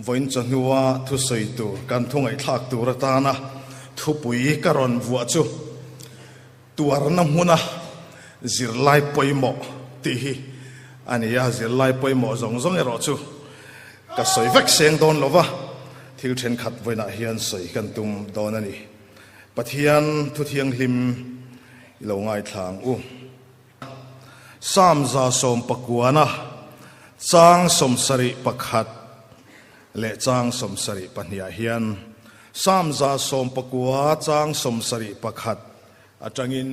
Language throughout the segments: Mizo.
Vawiin chawhnua thusawi tur kan thu ngaihthlak tur atana thupui ka rawn vuah chu Tuarna hmuna zirlai pawimawh tih hi a ni a, zirlai pawimawh zawng zawng erawh chu ka sawi vek seng dawn lo va, thil thenkhat vawiinah hian sawi kan tum dawn a ni. Pathian thu thianghlim i lo ngaithla ang u. Psalm 119 chang 71 leh chang 72 ah hian Psalm 119 chang 71 atangin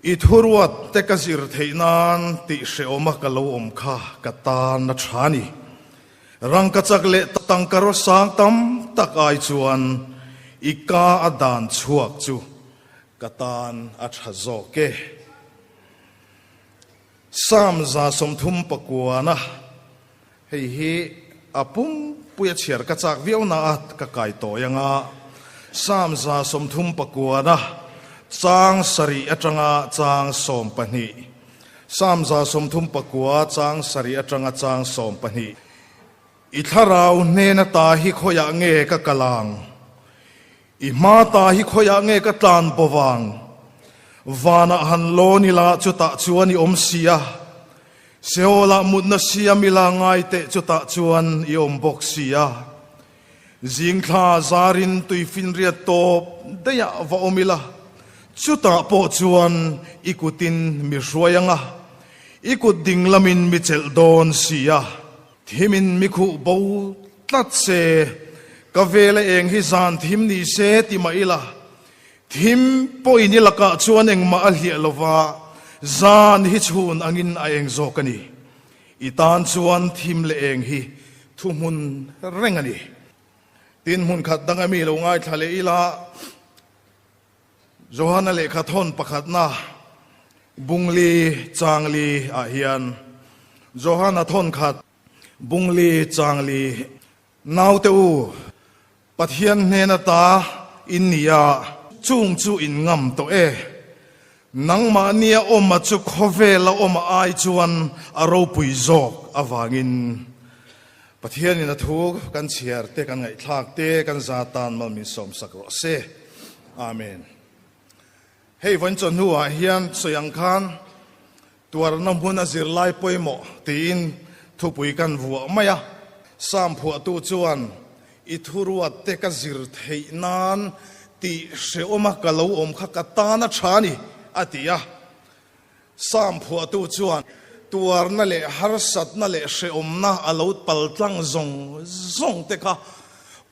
I thuruat te ka zir theih nan tih hrehawma ka lo awm kha ka tan a tha ni. Rangkachak leh tangkaraw sang tam tak ai chuan i ka a dan chhuak chu Ka tan a tha zawk e. Psalm 39 hei hi a pumpui a chhiar ka chak viau na a ka kai tawi anga Psalm 39 chang sarih atanga chang 12 Psalm 39 chang sarih atanga chang 12 I thlarau hnen ata hi khawiah nge ka kal ang? I hma ta hi khawiah nge ka tlan bo vang? Vanah han lawn ila chutah chuan i awm si a, Seolah mutna siam ila ngai teh chutah chuan i awm bawk si a. Zingthla zarin tuifinriat tawp daihah va awm ila, chutah pawh chuan i kutin mi hruai ang a, i kut dinglamin mi chelh dawn si a. Thimin mi khuh bo tlat se, ka vela eng hi zan thim ni se ti mah ila, thim pawhin i lakah chuan engmah a hliah lova, zan hi chhun angin a eng zawk a ni. I tan chuan thim leh eng hi thuhmun reng a ni. Tin, hmun khat dang a mi lo ngaithla leh ila, Johana lehkha thawn pakhatna bungli changli ah hian Johana thawn khat bungli changli naute u Pathian hnen ata in ni a, chung chu in ngam tawh e. Nangmahnia awma chu khawvela awma ai chuan a ropui zawk avangin Pathianin a thu kan chhiar te, kan ngaihthlak te, kan za tan mal min sawmsak rawh se. Amen. Hei vawiin chawhnuah hian sawi ang khan tuarna hmun a zirlai pawimawh tiin thupui kan vuah mai a. Psalm phuahtu chuan i thuruat te ka zir theih nan tih hrehawma ka lo awm kha ka tan a tha a ni a ti a. Psalm phuahtu chuan tuarna leh harsatna leh hrehawmna a lo paltlang zawng zawng te kha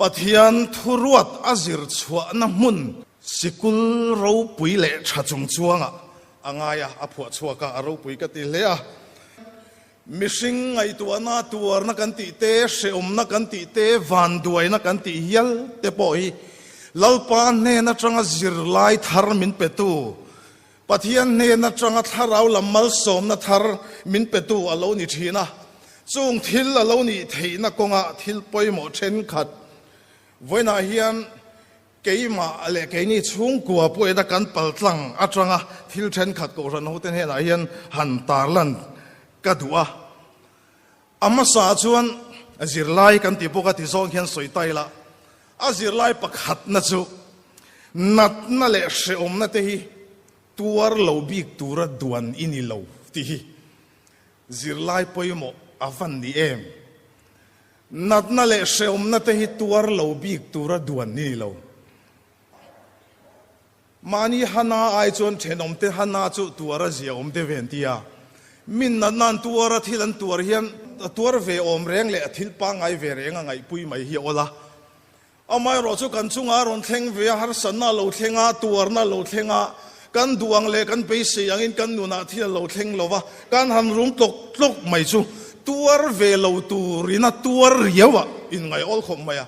Pathian thuruat a zir chhuahna hmun sikul ropui leh tha chung chuangah a ngai a, a phuah chhuak a, a ropui ka ti hle a. Mihring ngaihtuahna tuarna kan tih te, hrehawmna kan tih te, vanduaina kan tih hial te pawh hi Lalpa hnen atanga zirlai thar min petu Pathian hnen atanga thlarau lam malsawmna thar min petu a lo ni thin a, chung thil a lo nih theihna kawngah thil pawimawh thenkhat vawiinah hian keimah leh keini chhungkua pawhin a kan paltlang atanga thil thenkhat Kohhran hote hnenah hian han tarlan ka duh a. A hmasa chuan zirlai kan ti bawk a ti zawng hian sawi ta ila, a zirlai pakhatna chu natna leh hrehawmna te hi tuar lo bik tura duan i ni lo tih hi zirlai pawimawh a van ni em? Natna leh hrehawmna te hi tuar lo bik tura duan i ni lo. Mahni hana ai chuan thenawmte hana chu tuar a zia awm deuh ve an ti a. Min natna an tuar a, thil an tuar hian a tuar ve awm reng leh a thil pangngai ve reng a ngaihpui mai hi a awl a. Amaherawh chu kan chungah a rawn thleng ve a, harsatna a lo thleng a, tuarna a lo thleng a, kan duh ang leh kan beisei angin kan nunah thil a lo thleng lo va, kan han rum tlawk tlawk mai chu tuar ve lo turin a tuar riau a inngaih awl khawp mai a.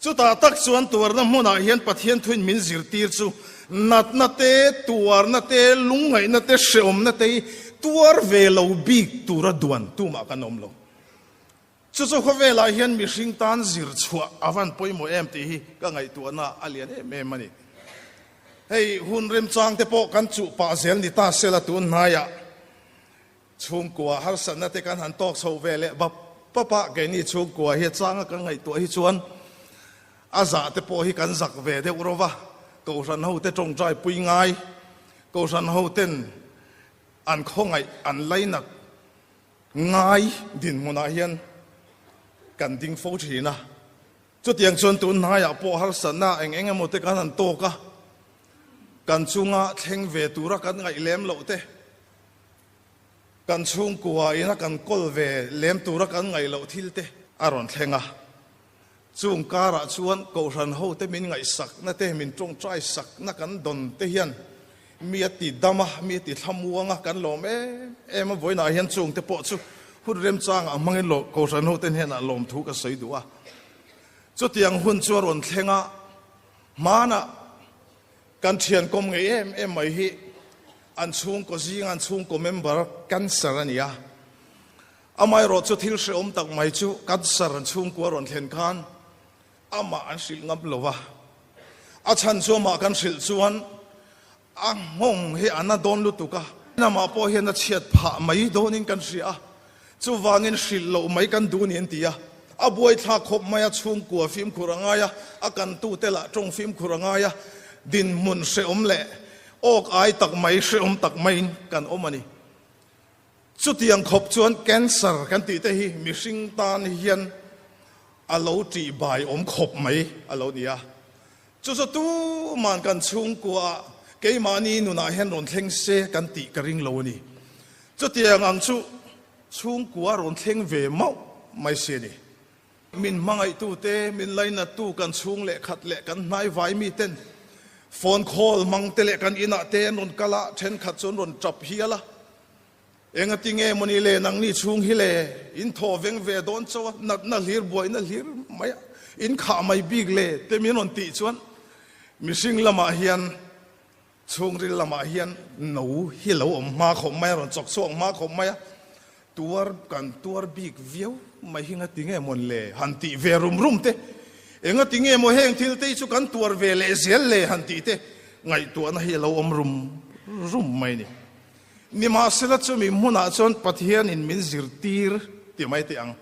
Chutah tak chuan tuarna hmunah hian Pathian thuin min zirtir chu natna te, tuarna te, lungngaihna te, hrehawmna te hi tuar ve lo bik tura duan tumah kan awm lo. Chu chu khawvelah hian mihring tan zir chhuah a van pawimawh em tih hi ka ngaihtuahna a lian em em a ni. Hei hun remchang te pawh kan chuh pah zel ni ta sela tun hnaiah chhungkua harsatna te kan han tawk chho ve leh bap. pap a, keini chhungkua hi a changa kan ngaihtuah hi chuan a zah te pawh hi kan zak ve deuh ro va, Kohhran ho te tawngtai pui ngai, Kohhran ho ten an khawngaih an lainat ngai dinhmunah hian kan ding fo thin a. Chutiang chuan tun hnaiah pawh harsatna eng eng emaw te kan han tawk a, kan chunga thleng ve tura kan ngaih lem loh te, kan chhungkua ina kan kawl ve lem tura kan ngaih loh thil te a rawn thleng a. Chung karah chuan Kohhran hote min ngaihsakna te, min tawngtai sakna kan dawn te hian mi a ti dam a, mi a ti thlamuang a, kan lawm em em a. Vawiinah hian chung te pawh chu hun remchangah hmangin Kohhran hote hnenah lawmthu ka sawi duh a. Chutiang hun chu a rawn thleng a, hmanah kan thian kawm ngei em em mai hi an chhungkaw zinga an chhungkaw member cancer a ni a. Amaherawh chu thil hrehawm tak mai chu cancer an chhungkua rawn thlen khan amah an hrilh ngam lo va. A chhan chu amah kan hrilh chuan a nghawng hi a na dawn lutuk a, amah pawh hian a chhiat phah mai dawnin kan hria a, chuvangin hrilh loh mai kan duh ni an ti a. A buaithlak khawp mai a, chhungkua fimkhur a ngai a, a kantute lah tawng fimkhur a ngai a, dinhmun hrehawm leh awk ai tak mai hrehawm tak maiin kan awm a ni. Chutiang khawp chuan cancer kan tih te hi mihring tan hian a lo tih bai awm khawp mai a lo ni a. Chu chu tuman kan chhungkuaah keimahni nunah hian rawn thleng se kan tih ka ring lo a ni. Chutiang ang chu chhungkua rawn thleng ve mauh mai si a ni. Min hmangaihtute, min lainattu kan chhung leh khat leh kan hnaivai miten phone call hmang te leh kan inah te an rawn kal a, thenkhat chu an rawn tap hial a. Engati nge mawni le nangni chhung hi le in thaw veng ve dawn chauh a, natna hlir buaina hlir mai a, in khah mai bik le te min rawn tih chuan mihring lamah hian Chhungril lamah hian no hi lo awm hma khawp mai a, rawn chawk chhuak hma khawp mai a, tuar kan tuar bik viau mai hi ngati nge mawn le han tih ve rum rum te, engati nge maw heng thil te hi chu kan tuar ve leh zel le han tih te ngaihtuahna hi a lo awm rum rum mai a ni. Nimahsela chumi hmunah chuan Pathianin min zirtir ti mai teh ang.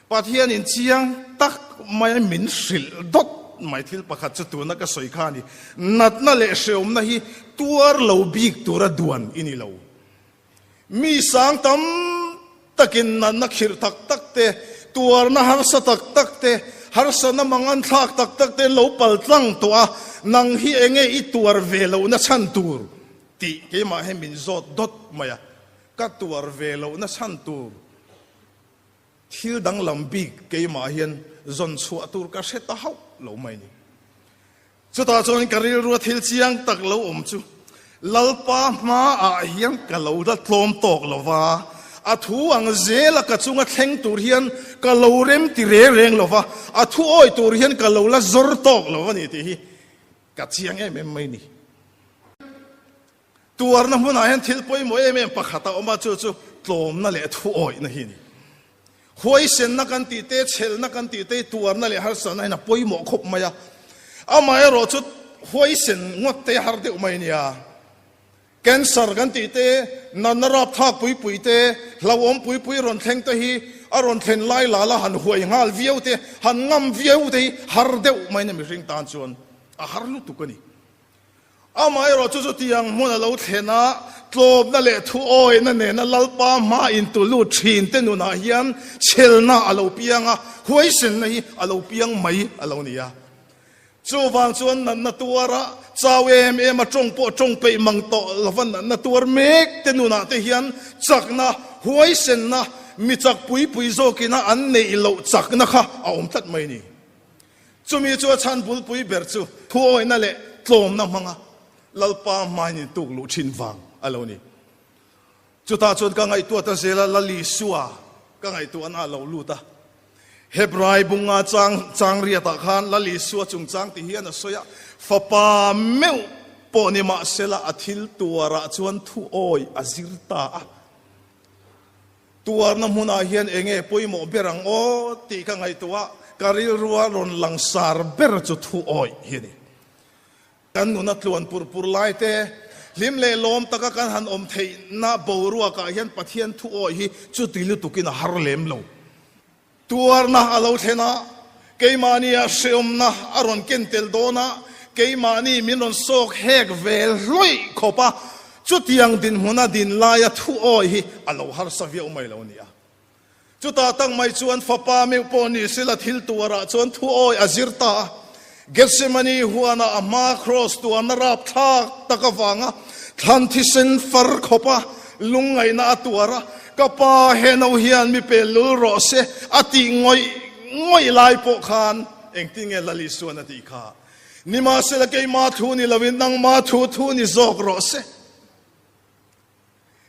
Pathianin chiang tak maia min hrilh dawt mai thil pakhat chu tuna ka sawi kha a ni. Natna leh hreawmna hi tuar lo bik tura duan i ni lo. Mi sang tam takin natna khirh tak tak te, tuarna harsa tak tak te, harsatna mangan thlak tak tak te an lo pal tlang tawh a, nang hi enge i tuar ve lohna chhan tur tih keimah hi min zawt dawt mai a, ka tuar ve lohna chhan tur. Thil danglam bik keimah hian zawn chhuah tur ka hre ta hauh lo mai ni. Chutah chuan ka rilrua thil chiang tak lo awm chu Lalpa hmaah hian ka lo la tlawm tawk lo va, a thu ang zela ka chunga thleng tur hian ka lo rem ti reng reng lo va, a thu awi tur hian ka lo la zawr tawk lo a ni tih hi ka chiang em em mai ni. Tuarna hmunah hian thil pawimawh em em pakhat a awm a, chu chu tlawmna leh thuawihna hi a ni. Huaisenna kan tih te, chhelna kan tih te hi tuarna leh harsatna hian a pawimawh khawp mai a. Amaherawh chu huaisen ngawt te har deuh mai a nia. Cancer kan tih te, natna rapthlak pui pui te, hlauhawm pui pui rawn thleng te hi a rawn thlen lai lala han huai nghal viau te, han ngam viau te hi har deuh mai a ni mihring tan chuan a har lutuk a ni. Amaherawh chu chutiang hmun a lo thlen a, tlawmna leh thuawihna nena Lalpa hma intu lut thinte nunah hian chhelna a lo piang a, huaisenna hi a lo piang mai a lo ni a. Chuvang chuan natna tuara chau em em a tawng pawh tawng peih mang tawh lova natna tuar mek te nunah te hian chakna, huaisenna, mi chak pui pui zawkina an neih loh chakna kha a awm tlat mai a ni. Chumi chu a chhan bulpui ber chu thuawihna leh tlawmna hmanga Lalpa hmain in tuk luh thin vang a lo ni. Chutah chuan ka ngaihtuah ta zel a, Lal Isua ka ngaihtuahna a lo lut a. Hebrai bunga chang chang riatah khan Lal Isua chungchang ti hian a sawi a, Fapa meuh pawh ni mahsela a thil tuarah chuan thuawi a zir ta a. Tuarna hmunah hian eng nge pawimawh ber ang aw tih ka ngaihtuah a, ka rilrua rawn langsar ber chu thu awih hi a ni. Kan nuna tluan pur pur lai te, hlim leh lawm taka kan han awm theihna boruakah hian Pathian thu awih hi chuti lutukin a har lem lo. Tuarna a lo thlen a, keimahnia hreawmna a rawn ken tel dawn a, keimahni min rawn sawk hek vel hlawih khawp a, chutiang dinhmuna din laia thu awi hi a lo harsa viau mai lo nia. Chutah tak mai chuan fapa meuh pawh ni sila thil tuarah chuan thu awi a zir ta a. Gethsemane huanah a hma kraws tuarna rapthlak tak avanga thlan thisen far khawpa lungngaihna a tuar a, Ka pa he no hian mi pel lul rawh se a tih ngawih ngawih lai pawh khan engtin nge Lal Isuan a tih kha? Nimahsela keima thu ni loin nangma thu thu ni zawk rawh se.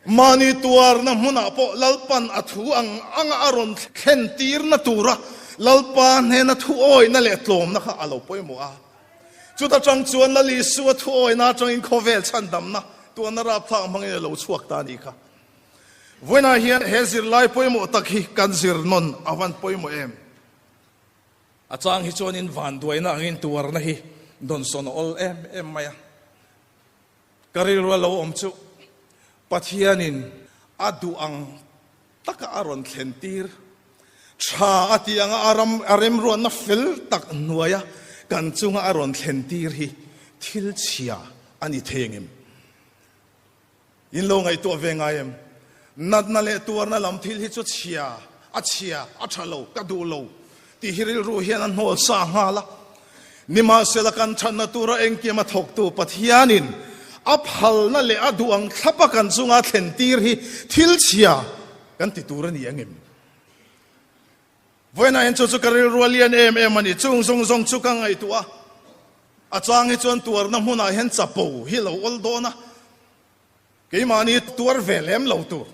Mahni tuarna hmunah pawh Lalpan a thu ang anga a rawn thlen tirna tura Lalpa hnena thuawihna leh tlawmna kha a lo pawimawh a. Chuta tang chuan Lal Isua thuawihna atangin khawvel chhandamna tuarna rapthlak hmangin a lo chhuak ta a nih kha. Vawiinah hian he zirlai pawimawh tak hi kan zir nawn a van pawimawh em? A chang hi chuanin vanduaina angin tuarna hi dawnsawn a awl em em mai a. Ka rilru a lo awm chu Pathianin a duh ang taka a rawn thlen tir tha a tih anga a ram a remruatna fel tak hnuaia kan chunga a rawn thlen tir hi thil chhia a ni thei engem? In lo ngaihtuah ve ngai em? Natna leh tuarna lam thil hi chu chhia, a chhia, a tha lo, ka duh lo tih hi rilru hian a hnawl sa nghal a. Nimahsela kan thatna tura engkim a thawktu Pathianin a phalna leh a duh ang thlapa kan chunga thlen tir hi thil chhia kan ti tur a ni angem? Vawiinah hian chu chu ka rilru a lian em em a ni. Chung zawng zawng chu ka ngaihtuah a, a chang hi chuan tuarna hmunah hian chapo hi lo awl dawn a, Keimahni tuar ve lem lo tur.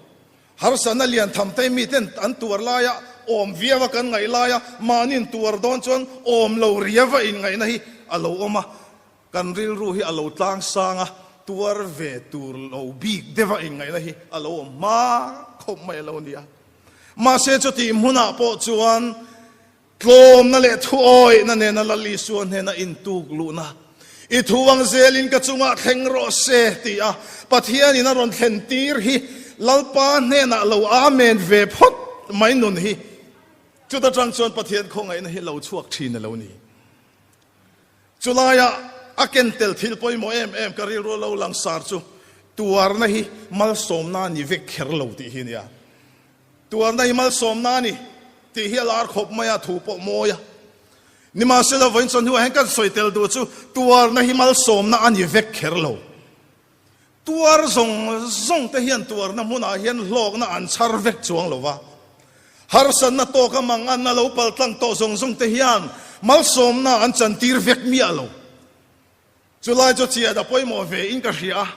Harsatna lian tham te miten an tuar laia awm viau a kan ngaih laia mahniin tuar dawn chuan awm lo riau a inngaihna hi a lo awm a, kan rilru hi a lo tlang sang a, tuar ve tur lo bik deuh a inngaihna hi a lo awm hma khawp mai a lo ni a. Mahse chutih hmunah pawh chuan Tlawmna leh thuawihna nena Lal Isua hnena intuk luhna, I thu ang zelin ka chungah thleng rawh se, ti a Pathianin a rawn thlen tir hi Lalpa hnenah lo Amen ve phawt mai nun hi chuta tang chuan Pathian khawngaihna hi lo chhuak thin a lo ni. Chulaia a ken tel thil pawimawh em em ka rilru lo langsar chu tuarna hi malsawmna ni vek kher lo tih hi a nia. Tuarna hi malsawmna a ni tih hi a lar khawp mai a, thu pawh mawi a. Nimahsela vawiin chuan hnuaiah hian kan sawi tel duh chu tuarna hi malsawmna a ni vek kher lo. Tuar zawng zawng te hian tuarna hmunah hian hlawkna an chhar vek chuang lo va. Harsatna tawka manganna lo paltlang tawh zawng zawng te hian malsawmna an chantir vek miah lo. Chulai chu chiat a pawimawh ve in ka hria a.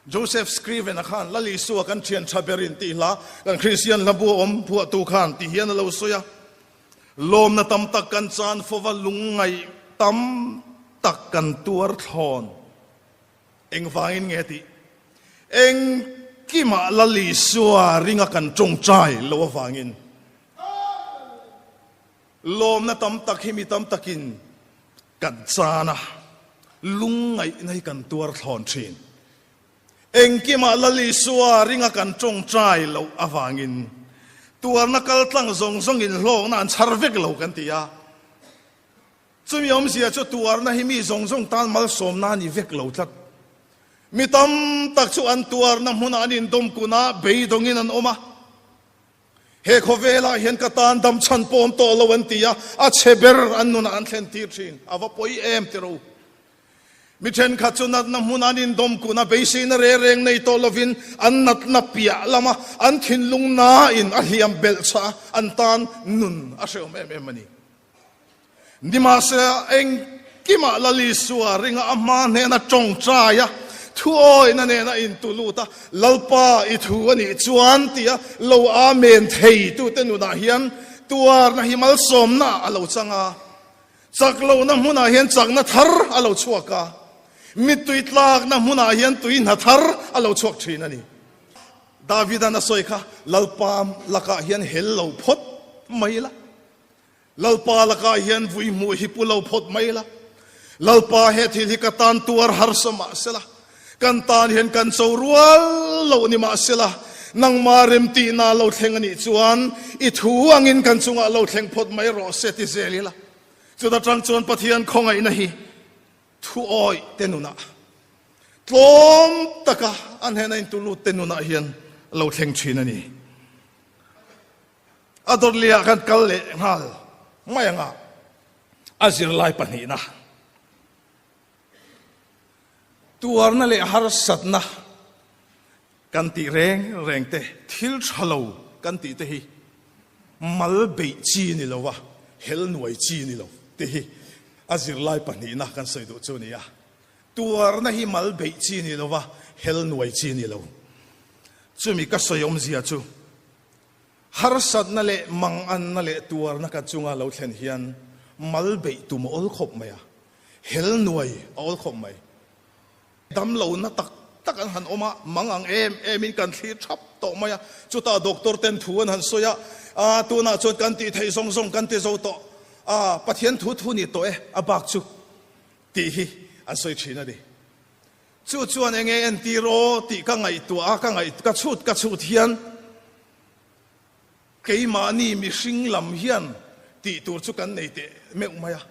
Joseph Scriven-a khan Lal Isua kan thian tha berin tih hla kan Kristian hlabu a awm phuahtu khan ti hian a lo sawi a, Lawmna tam tak kan chan fova lungngaih tam tak kan tuar thlawn. Engvangin nge tih? Engkimah Lal Isua ringa kan tawngtai lo avangin. Lawmna tam tak hi mi tam takin kan chan a, lungngaihna hi kan tuar thlawn thin. Engkimah Lal Isua ringa kan tawngtai loh avangin tuarna kaltlang zawng zawngin hlawkna an chhar vek lo kan ti a. Chumi awmzia chu tuarna hi mi zawng zawng tan malsawmna a ni vek lo tlat. Mi tam tak chu an tuarna hmunah an indawmkun a, beidawngin an awm a. He khawvelah hian ka tan dam chhan pawm tawh lo an ti a, a chhe ber an nunah an thlen tir thin. A va pawi em ti ro. Mi thenkhat chu natna hmun an indawm kun a, beiseina re reng nei tawh lovin an natna piah lama an thinlung nain a hliam belh chah a, an tan nun a hrehawm em em a ni. Nimahsela, engkimah Lal Isua ringa a hma hnena tawngtai a, thuawina nena intu lut a, Lalpa i thu a nih chuan tia lo Amen thei tute nunah hian tuarna hi malsawmna a lo chang a, chak lohna hmunah hian chakna thar a lo chhuak a, mittui tlakna hmunah hian tui hna thar a lo chhuak thin a ni. Davidan a sawi kha, Lalpa lakah hian hel lo phawt mai la. Lalpa lakah hian vui hmuh hi pu lo phawt mai la, Lalpa he thil hi ka tan tuar harsa mah sela, kan tan hian kan cho rual lo ni mah sela, Nangmah remtihna lo thleng a nih chuan i thu angin kan chungah lo thleng phawt mai rawh se ti zel ila. Chuta tang chuan Pathian khawngaihna hi thu awih te nunah, tlawm taka a hnena intulut te nunah hian lo thleng thin a ni. A dawtliah kan kal leh nghal mai anga a zirlai pahnihna. Tuarna leh harsatna kan tih reng reng te, thil tha lo kan tih te hi mal beih chi ni lo a, hel nuai chi ni lo te hi a zirlai pahnihna kan sawi duh chu a ni a. Tuarna hi mal beih chi ni lo a, hel nuai chi ni lo. Chumi ka sawi awmzia chu harsatna leh manganna leh tuarna kan chunga lo thlen hian mal beih tum a awl khawp mai a, hel nuai a awl khawp mai. Damlohna tak tak an han awm a, mang ang em emin kan thlir thap tawh mai a. Chutah doctor ten thu an han sawi a, Aa, tunah chuan kan tih theih zawng zawng kan ti zo tawh, aa, Pathian thu thu ni tawh e, a bak chu tih hi an sawi thin a ni. Chu chuan enge entir aw tih ka ngaihtuah a, ka ngaih, ka chhut ka chhut hian Keimahni mihring lam hian tih tur chu kan nei teh meuh mai a.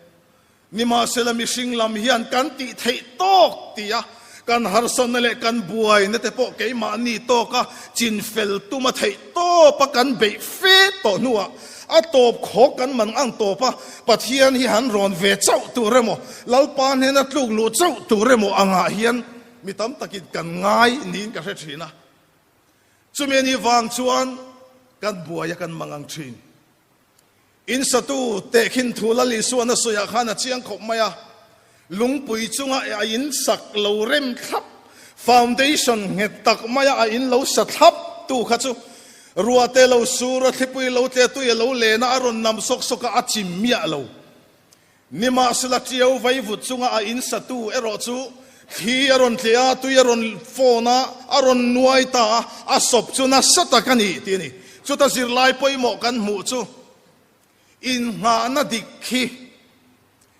Nimahsela mihring lam hian kan tih theih tawk ti a, kan harsatna leh kan buaina te pawh keimahni tawka chinfel tuma theih tawpa kan beih fe tawh hnuah a tawp khawk kan man ang tawp a, Pathian hi han rawn ve chauh tur emaw, Lalpa hnena tluk luh chauh tur emaw angah hian mi tam takin kan ngai niin ka hre thin a. Chumi a nih vang chuan kan buai a kan mang ang thin. In satu tehkhin thu Lal Isuan a sawiah khan a chiang khawp mai a, lungpui chunga a in sak lo rem thlap, foundation nghet tak maia a in lo sa thlap tu kha chu ruahte lo sur a, thlipui lo tle tui a lo len a, a rawn nam sawk sawk a, a chim miah lo. Nimahsela ṭiau vaivut chunga a in satu erawh chu thli a rawn tleh a, tui a rawn fawn a, a rawn nuai ta a, a sawp chu nasa tak a ni tih a ni. Chuta zirlai pawimawh kan hmuh chu innghahna dik hi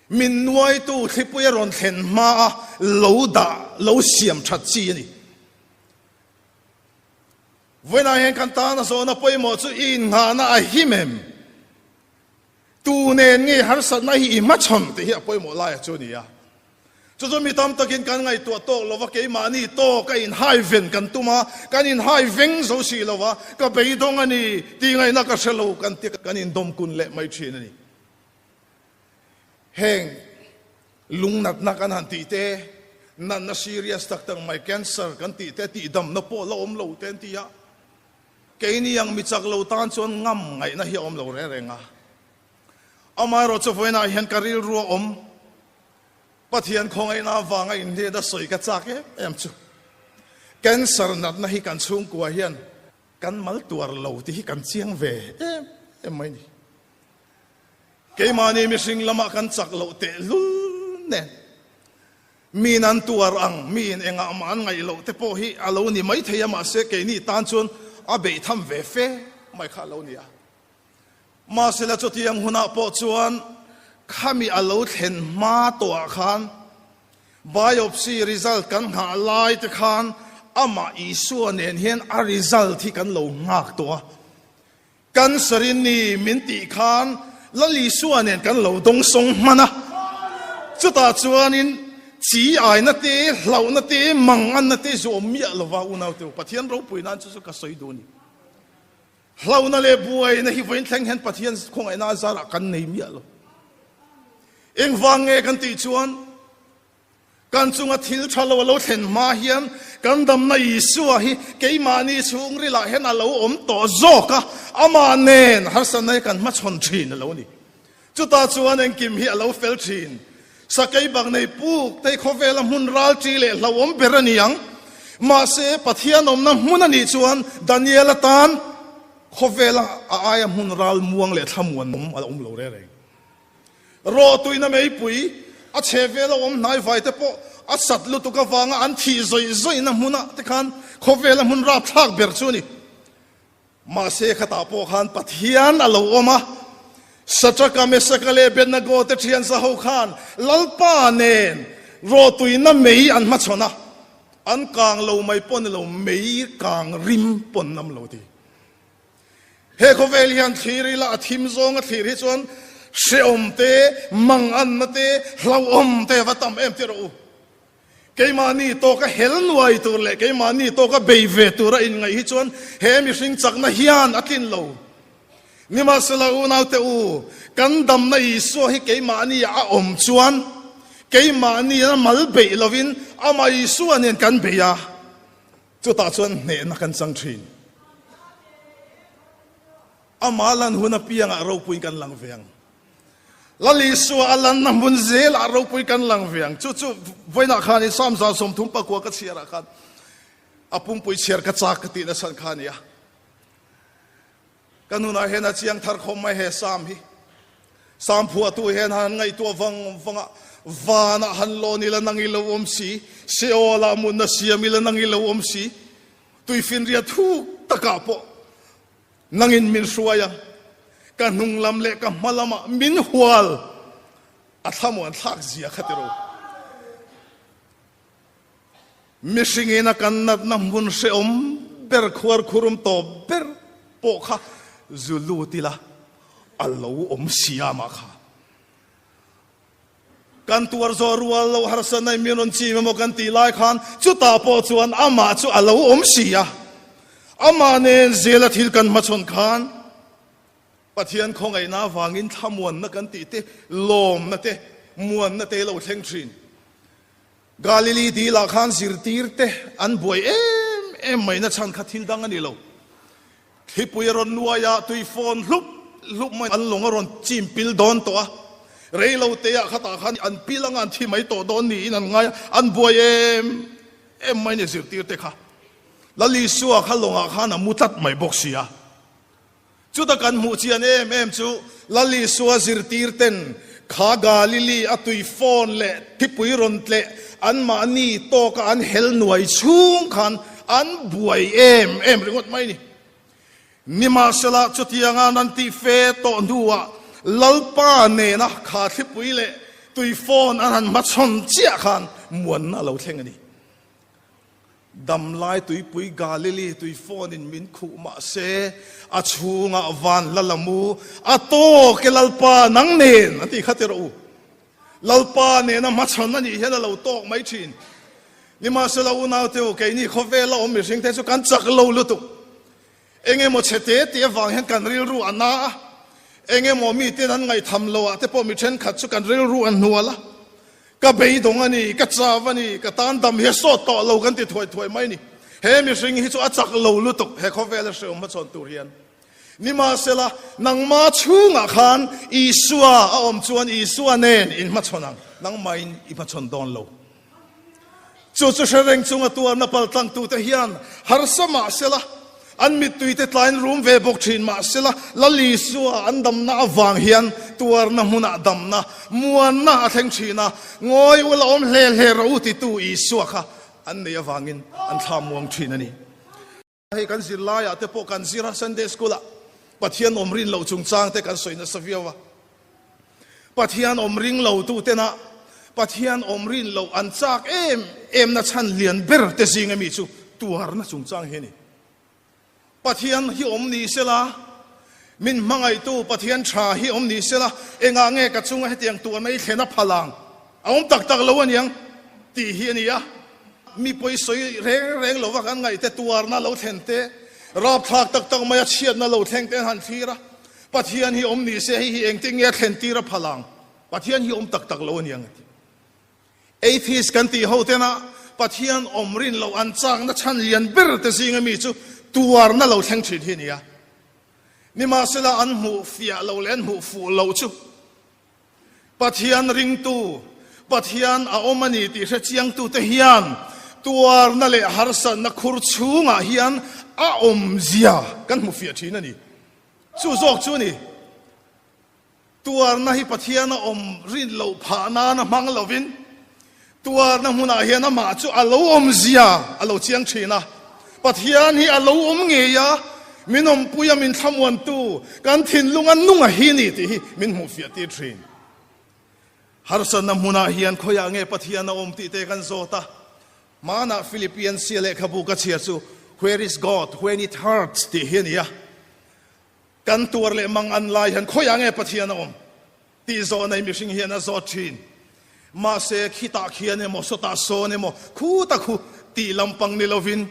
min nuaitu thlipui a rawn thlen hmaa lo dah, lo siam that chi a ni. Vawiinah hian kan tana zawhna pawimawh chu i innghahna a him em? Tu nen nge harsatna hi i hmachhawn tih hi a pawimawh laia chu a ni a. Chu chu mi tam takin kan ngaihtuah tawk lo va, keimahni tawk a inhai ven kan tum a, kan inhai veng zo si lo va, ka beidawng a ni tih ngaihna ka hre lo kan ti kan indawm kun leh mai thin a ni. Heng lungnatna kan han tih te, natna serious tak tak mai cancer kan tih te, tihdamna pawh la awm lo te an ti a. Keini ang mi chak lo tan chuan ngam ngaihna hi a awm lo reng reng a. Amaherawh chu vawiinah hian ka rilru a awm. Pathian khawngaihna avanga inhliat a sawi ka chak em em chu. Cancer natna hi kan chhungkua hian kan mal tuar lo tih hi kan chiang ve em em mai ni. Keimahni mihring lamah kan chak loh tehlul nen. Miin an tuar ang, miin engah mah an ngaih loh te pawh hi a lo ni mai thei a, mahse keini tan chuan a beih tham ve fe mai kha a lo ni a. Mahsela chutiang hunah pawh chuan khami a lo thlen hma tawhah khan biopsy result kan nghah lai te khan amah Isua nen hian a result hi kan lo nghak tawh a. Cancer in ni min tih khan Lal Isua nen kan lo dawngsawng hman a, chutah chuanin chi aina te, hlauhna te, manganna te zu awm miah lova unaute u, Pathian ropui nan chu chu ka sawi duh a ni. Hlauhna leh buaina hi vawiin thleng hian Pathian khawngaihna a zarah kan nei miah lo. Engvang nge kan tih chuan Kan chunga thil tha lo a lo thlen hma hian kan damna Isua hi keimahni chhungrilah hian a lo awm tawh zawk a, amah nen harsatna hi kan hmachhawn thin a lo ni. Chutah chuan engkim hi a lo fel thin. Sakei bak nei puk te hi khawvela hmun ralṭi leh hlauhawm ber a ni ang. Mahse, Pathian awmna hmun a nih chuan Daniel atan khawvela a aia hmun ral muang leh thlamuan awm a awm lo reng reng. Rawhtuina meipui a chhe vel a awm hnai vai te pawh a sat lutuk avanga an thih zawih zawihna hmunah te khan khawvela hmun rapthlak ber chu a ni. Mahse khatah pawh khan Pathian a lo awm a, Satraka, Mesaka leh Abednego te thian zaho khan Lalpa nen rawhtuina mei an hmachhawn a. An kang lo mai pawh ni lo, mei kang rim pawh an nam lo ti. He khawvel hian thlir ila a thim zawnga thlir hi chuan hrehawm te, manganna te, hlauhawm te va tam em tih rawh u. Keimahni tawka hel nuai tur leh keimahni tawka bei ve tura inngaih hi chuan he mihring chakna hian a tlin lo. Nimahsela unaute u, kan damna Isua hi keimahni a awm chuan keimahni a mal beih lovin amah Isua nen kan bei a, chutah chuan hnehna kan chang thin. Amah lan hun apiangah ropuiin kan lang ve ang. Lal Isua a lanna hmun zelah ropui kan lang ve ang. Chu chu vawiinah khanin Psalm 39 ka chhiarah khan a pumpui chhiar ka chak ka tih nasa kha a ni a. Ka nunah hian a chiang thar khawm mai he Psalm hi. Psalm phuahtu hian han ngaihtuah vang vang a, vanah han lawn ila nang i lo awm si, Seol-ah mutna siam ila nang i lo awm si, tuifinriat thuk takah pawh Nangin min hruai a, ka hnung lam leh ka hma lamah min hual a thlamuan thlak zia kha ti ro. Mihringin a kan natna hmun hrehawm ber khuar khurum tawp ber pawh kha zu lut ila a lo awm siamah kha. Kan tuar zawh rual lo harsa nei min rawn chim emaw kan tih lai khan chutah pawh chuan amah chu a lo awm si a. Amah nen zela thil kan hmachhawn khan Pathian khawngaihna avangin thlamuanna kan tih te, lawmna te, muanna te lo thleng thin. Galili dilah khan zirtir te an buai em em mai na chhan kha thil dang a ni lo. Thlipui a rawn nuai a, tui fawn hlup hlup mai an lawng a rawn chim pil dawn tawh a. Rei lo te ah khatah khan an pil anga an thi mai tawh dawn niin an ngai a, an buai em em mai ni zirtir te kha. Lal Isua kha lawngah khan a mu tlat mai bawk si a. Chuta kan hmuh chian em em chu Lal Isua zirtir ten kha Galili a tui fawn leh thipui rawn tleh anmahni tawka an hel nuai chhung khan an buai em em ringawt mai ni. Nimahsela chutianga an tih fe tawh hnuah Lalpa nena kha thlipui leh tui fawn an han hmachhawn chiah khan muanna a lo thleng a ni. Damlai tuipui Galili tui phone-in min khuh mah se, a chhungah van la la mu, a tawk e Lalpa nang nen a tih kha ti rawh u. Lalpa nena hmachhawn a nih hian a lo tawk mai thin. Nimahsela unaute u, keini khawvela awm mihringte chu kan chak lo lutuk. Engemaw chhe te tih avang hian kan rilru a na a, engemaw miten an ngaihtham lo ah te pawh mi thenkhat chu kan rilru a hnual a, ka beidawng a ni, ka chau a ni, ka tan dam hi a sawt tawh lo kan ti thuai thuai mai a ni. He mihring hi chu a chak lo lutuk he khawvela hrehawm hmachhawn tur hian. Nimahsela, nangma chhungah khan Isua a awm chuan Isua nen in hmachhawn ang, nangmahin i hmachhawn dawn lo. Chu chu hre reng chunga tuarna paltlangtute hian harsa mah sela, an mittuite tlain rum ve bawk thin mah sela, Lal Isua an damna avang hian tuarna hmunah damna, muanna a thleng thin a, ngawi ula awm hle hle rawh u titu Isua kha an nei avangin an thla muang thin a ni. Hei kan zirlaiah te pawh kan zir a, Sunday School ah Pathian awm rin loh chungchang te kan sawi nasa viau a. Pathian awm ring lo tu tena Pathian awm rin loh an chak em em na chhan lian ber te zing ami chu tuarna chungchang hi a ni. Pathian hi awm ni sela, min hmangaihtu Pathian tha hi awm ni sela, engah nge ka chunga hetiang tuarna hi thlen a phal ang? A awm tak tak lo aniang tih hi a ni a. Mi pawi sawi reng reng lova kan ngaihte tuarna lo thlen te, rapthlak tak tak maia chhiatna lo thleng te an han thlir a. Pathian hi awm ni se hei hi engtin nge a thlen tir a phal ang? Pathian hi awm tak tak lo aniang a ti. Atheist kan tih ho tena Pathian awm rin loh an chakna chhan lian ber te zinga mi chu tuarna lo thleng thin hi a ni a. Nimahsela an hmuh fiah lo leh an hmuh fuh loh chu Pathian ringtu, Pathian a awm a ni tih hre chiangtute hian tuarna leh harsatna khur chhungah hian a awmzia kan hmu fiah thin a ni. Chu zawk chu a ni. Tuarna hi Pathian a awm rin loh phah nana hmang lovin tuarna hmunah hian amah chu a lo awmzia a lo chiang thin a. Pathian hi a lo awm ngei a, min awmpui a, min thlamuantu, kan thinlunga nunga hi ni tih hi min hmuhfiah tir thin. Harsatna hmunah hian khawiah nge Pathian a awm tih te kan zawt a. Hmanah Philippian sia lehkhabu ka chhiar chu Where is God when it hurts tih hi a ni a. Kan tuar leh mang an lai hian khawiah nge Pathian a awm tih zawh nei mihring hian a zawt thin. Mahse khitah khian emaw sawtah sawn emaw khuta khu tih lampang ni lovin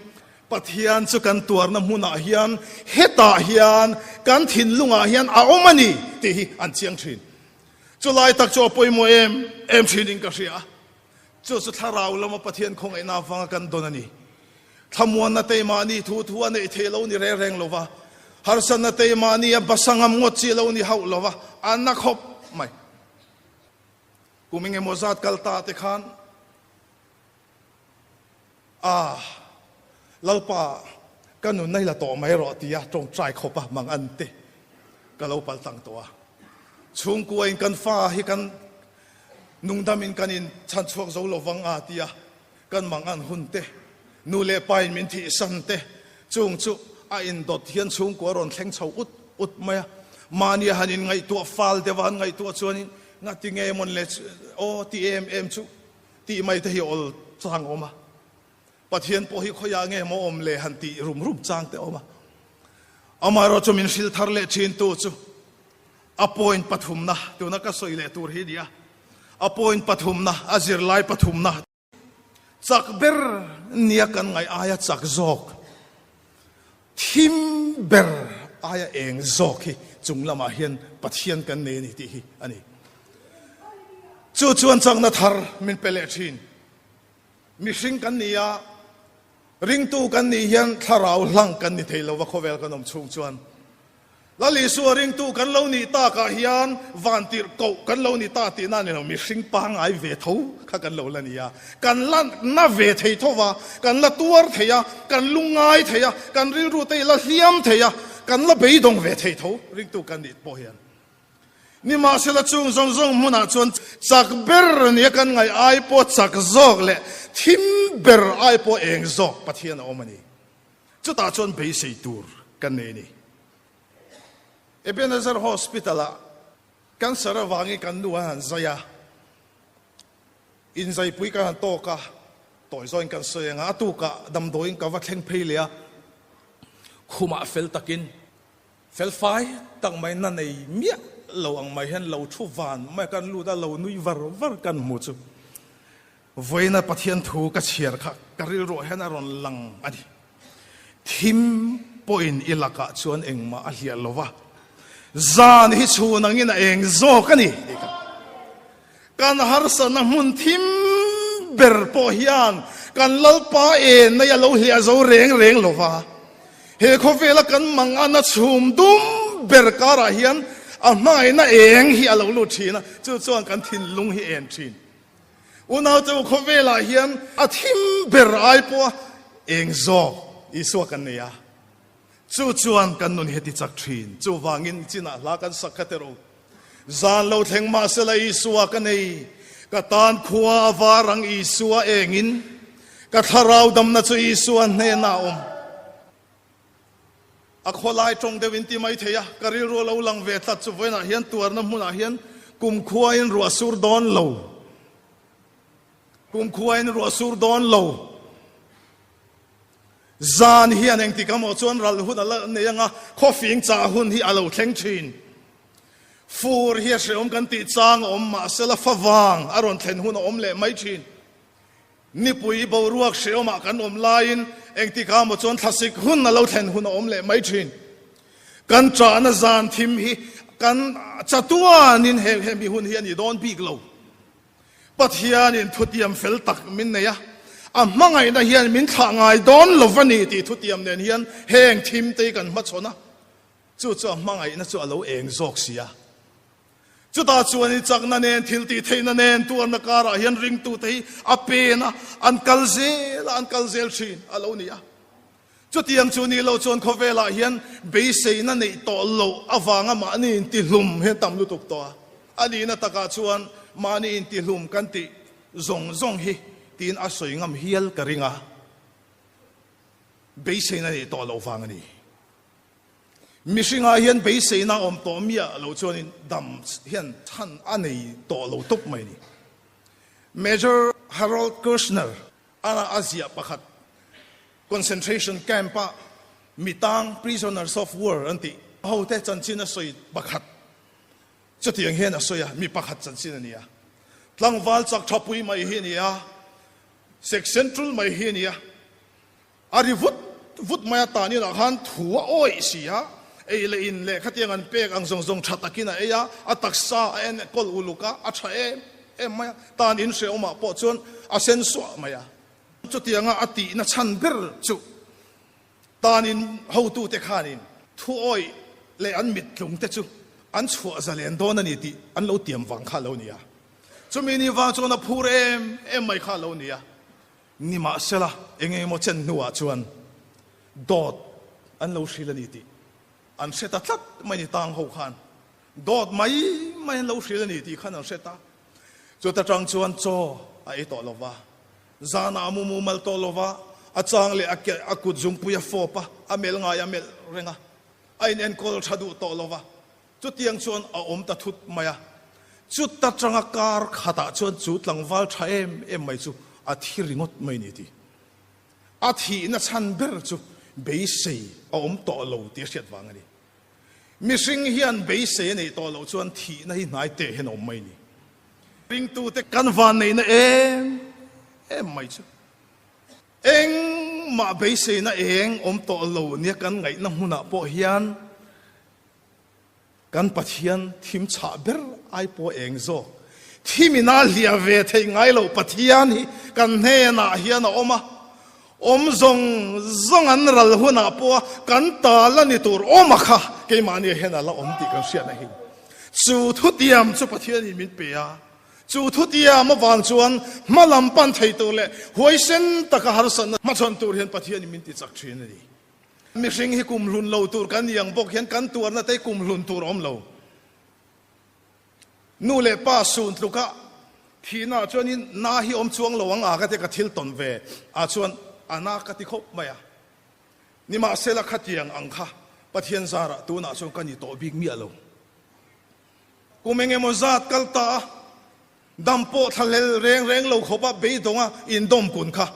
Pathian chu kan tuarna hmunah hian hetah hian kan thinlungah hian a awm a ni tih hi an chiang thin. Chulai tak chu a pawimawh em em thinin ka hria a. Chu chu thlarau lama Pathian khawngaihna avanga kan dawn a ni. Thlamuanna te mahni thu thu a neih theih lo ni reng reng lova, harsatna te mahni a basa ngam ngawt chi lo ni hauh lova, a na khawp mai. Kum engemaw zat kal ta te khan a Lalpa ka nunna hi la tawh mai rawh tia tawngtai khawp a mang an te ka lo pal tang tawh a. Chhungkua in kan fa hi kan nungdam in kan in chhan chhuak zo lovang a tia kan mang an hun te, nu leh pa in min thih san te, chung chu a indawt hian chhungkua rawn thleng chho ut ut mai a. Mahni a han in ngaihtuah fal deuh a han ngaihtuah chuanin ngati nge mawn le aw ti em em chu tih mai te hi awl chang awm a. Pathian pawh hi khawiah nge maw awm le han tih rum rum chang te awm a. Amaherawh chu min hril thar leh thin tu chu a point pathumna tuna ka sawi leh tur hi a ni a. A point pathumna, a zirlai pathumna. Chak ber nia kan ngaih aia chak zawk, thim ber aia eng zawk hi chung lamah hian Pathian kan nei a ni tih hi a ni. Chu chuan chakna thar min pe leh thin. Mihring kan ni a, ringtu kan nih hian thlarau hlang kan ni thei lova khawvel kan awm chhung chuan. Lal Isua ringtu kan lo nih takah hian vantirh koh kan lo ni ta tihna a ni lo, mihring pangngai ve tho kha kan lo la ni a, kan la na ve thei tho va, kan la tuar thei a, kan lungngai thei a, kan rilru te i la hliam thei a, kan la beidawng ve thei tho ringtu kan nih pawh hian. Nimahsela chung zawng zawng hmunah chuan chak ber nia kan ngaih ai pawh chak zawk leh thim ber ai pawh eng zawk Pathian a awm a ni. Chutah chuan beisei tur kan nei a ni. Ebenezer Hospital-ah cancer avangin kan nu an han zai a, inzaipui kan han tawk a, tawi zawin kan sawi ang a, a tukah damdawiin ka va thleng phei leh a, khumah fel takin, fel fai tak mai na nei miah lo ang mai hian lo thu van mai kan lut a, lo nui var var kan hmu chu. Vawiina Pathian thu ka chhiar kha ka rilruah hian a rawn lang a ni. Thim pawhin i lakah chuan engmah a hliah lo va, zan hi chhun angin a eng zawk a ni tih kha. Kan harsatna hmun thim ber pawh hian kan Lalpa en mai a lo hliah zo reng reng lo va. He khawvela kan mangana chhum dum ber karah hian a hmangaihna eng hi a lo lut thin a, chu chuan kan thinlung hi en thin. Unaute u khawvelah hian a thim ber ai pawha eng zawk Isua kan nei a, chu chuan kan nun hi a ti chak thin. Chuvangin chinah hla kan sak kha teh rawh u. Zan lo thleng mahsela Isua ka nei, ka tan khua a var ang Isua engin, ka thlarau damna chu Isua hnenah a awm. A khawlai tawng deuh in ti mai thei a, ka rilru a lo lang ve tlat chu vawiinah hian tuarna hmunah hian kumkhuain ruah sur dawn lo, kumkhuain ruah sur dawn lo. Zan hian engtik amaw chuan ral hun a la nei anga khawfing chah hun hi a lo thleng thin. Fur hi a hreawm kan tih chang a awm mahsela favang a rawn thlen hun a awm leh mai thin. Nipui boruak hreawmah kan awm laiin engtikah maw chuan thlasik hun a lo thlen hun a awm leh mai thin. Kan ṭahna zan thim hi kan chatuanin he hemi hun hi a ni dawn bik lo. Pathianin thutiam fel tak min nei a, a hmangaihna hian min thlah ngai dawn lo va ni tih thutiam nen hian heng thim te hi kan hmachhawn a, chu chu a hmangaihna chu a lo eng zawk si a. Chutah chuan i chakna nen, thil tih theihna nen tuarna karah hian ringtute hi a pen a, an kal zel a, an kal zel thin a lo ni a. Chutiang chu nih loh chuan khawvelah hian beiseina neih tawh loh avanga mahni intihlum hi a tam lutuk tawh a. A nihna takah chuan mahni intihlum kan tih zawng zawng hi tiin a sawi ngam hial ka ring a, beiseina neih tawh loh vang a ni. Mihringah hian beiseina awm tawh miah lo chuanin dam hian chhan a nei tawh lo tawp mai a ni. Major Harold Kushner. A a ziah pakhat concentration camp a mitang prisoners of war an tih ho te chanchin a sawi pakhat chutiang hian a sawi a, mi pakhat chanchin a ni a. Tlangval chak tha pui mai hi a ni a, section tul mai hi a ni a. A ri vut vut mai a tan inah khan thu a awih si a, ei leh in leh khatiang an pek ang zawng zawng tha takin a ei a, a taksa a enkawl uluk a, a tha em em mai a, tan in hrehawmah pawh chuan a sen suah mai a. Chutianga a tihna chhan ber chu tan in hotute khanin thu awih leh an mittlung te chu an chhuah zalen dawn a ni tih an lo tiam vang kha a lo ni a. Chumi ni vang chuan a phur em em mai kha a lo ni a. Nimahsela, eng emaw chen hnuah chuan dawt an lo hril a ni tih an hre ta tlat mai ni tang ho khan dawt mai mai an lo hril a ni tih khan an hre ta. Chuta tang chuan chaw a ei tawh lo va, zanah a mu mumal tawh lo va, a chang leh a ke a kut zungpui a fawp a, a melh ngai a melh reng a, a inenkawl tha duh tawh lo va. Chutiang chuan a awm ta thut mai a, chuta tanga kar khatah chuan chu tlangval tha em em mai chu a thi ringawt mai ni ti. A thihna chhan ber chu beisei a awm tawh lo tih a hriat vang a ni. Mihring hian beisei a neih tawh loh chuan thihna hi hnai teh hian a awm mai ni. Ringtute kan vanneihna em em mai chu engmah beiseina eng awm tawh lo nia kan ngaihna hmunah pawh hian Kan Pathian thim chhah ber ai pawh eng zawk? Thim ina hliah ve theih ngai loh Pathian hi kan hnenah hian a awm a, awm zawng zawng an ral hunah pawha kan ta la ni tur awm a kha keimahni hian a la awm tih kan hriatna hi. Chu thutiam chu Pathianin min pe a, chu thutiam avang chuan hma lam pan thei tur leh huaisen taka harsatna hmachhawn tur hian Pathianin min ti chak thin a ni. Mihring hi kum hlun lo tur kan ni ang bawk hian kan tuarna te kum hlun tur a awm lo. Nu leh pa sun tluka thihna ah chuanin na hi awm chuang lo ang a ka ti ka thil tawn ve ah chuan a na ka ti khawp mai a. Nimahsela khatiang ang kha Pathian zarah tunah chuan ka ni tawh bik miah lo. Kum engemaw zat kal ta a, dam pawh thlahlel reng reng lo khawpa beidawnga indawm kun kha.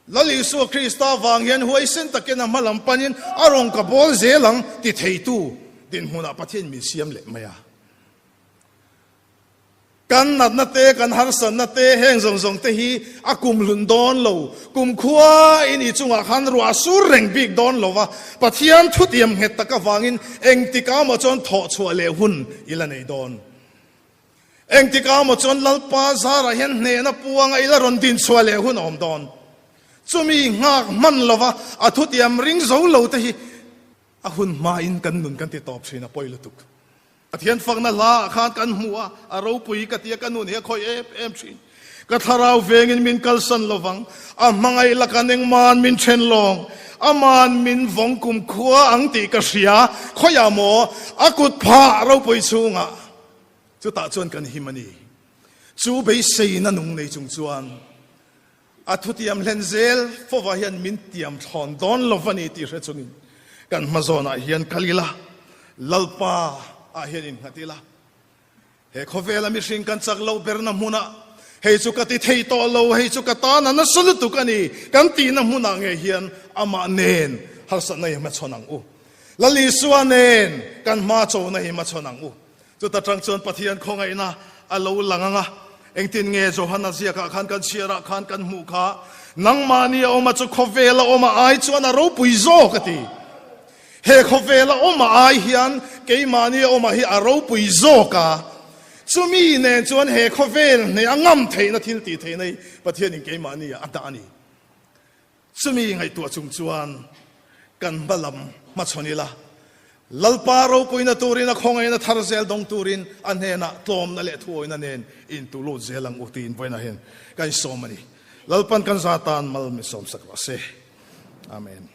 Lal Isua Krista vang hian huaisen takin a hma lam panin a rawn ka bawl zel ang ti theitu dinhmunah Pathian min siam leh mai a. Kan natna te, kan harsatna te, heng zawng zawng te hi a kum hlun dawn lo. Kum khua i nih chungah khan ruah sur reng bik dawn lo va, Pathian thutiam nghet tak avangin engtikah maw chuan thawhchhuah leh hun i la nei dawn. Engtikah maw chuan Lalpa zarah hian hnehna puanga ila rawn din chhuah leh hun a awm dawn. Chumi nghak hman lova a thutiam ring zo lo te hi a hun hmain kan nun kan ti tawp thin a pawi lutuk. Pathian fakna hla ah khan kan hmu a, a ropui ka tia ka nun hi a khawih em em thin. Ka thlarau vengin min kalsan lovang, a hmangaih laka nengman min then lawng, aman min vawng kumkhua ang tih ka hria, khawiah maw a kut phah ropui chhungah. Chutah chuan kan him a ni. Chu beiseina nung nei chung chuan a thutiam hlen zel fova hian min tiam thlawn dawn lo va ni tih hre chungin kan hma zawnah hian kal ila, Lalpa ah hian innghat ila. He khawvela mihring kan chak loh berna hmunah hei chu ka ti thei tawh lo, hei chu ka tan a nasa lutuk a ni kan tihna hmunah ngei hian amah nen harsatna hi hmachhawn ang u. Lal Isua nen kan hma chona hi hmachhawn ang u. Chuta tang chuan Pathian khawngaihna a lo lang ang a, engtin nge Johana ziakah khan kan chhiarah khan kan hmuh kha, Nangmahni a awm a chu khawvel a awm a ai chuan a ropui zawk a ti. He khawvel a awm a ai hian keimahni a awm a hi a ropui zawk a, chumi nen chuan he khawvel hneh a ngam theihna thil tih theihna hi Pathianin keimahni ah a dah a ni. Chumi ngaihtuah chung chuan kan hma lam hmachhawn ila, Lalpa ropuina turin a khawngaihna thar zel dawng turin a hnenah tlawmna leh thuawina nen intu lut zel ang u tiin vawiinah hian ka insawm a ni. Lalpan kan za tan mal min sawmsak rawh se. Amen.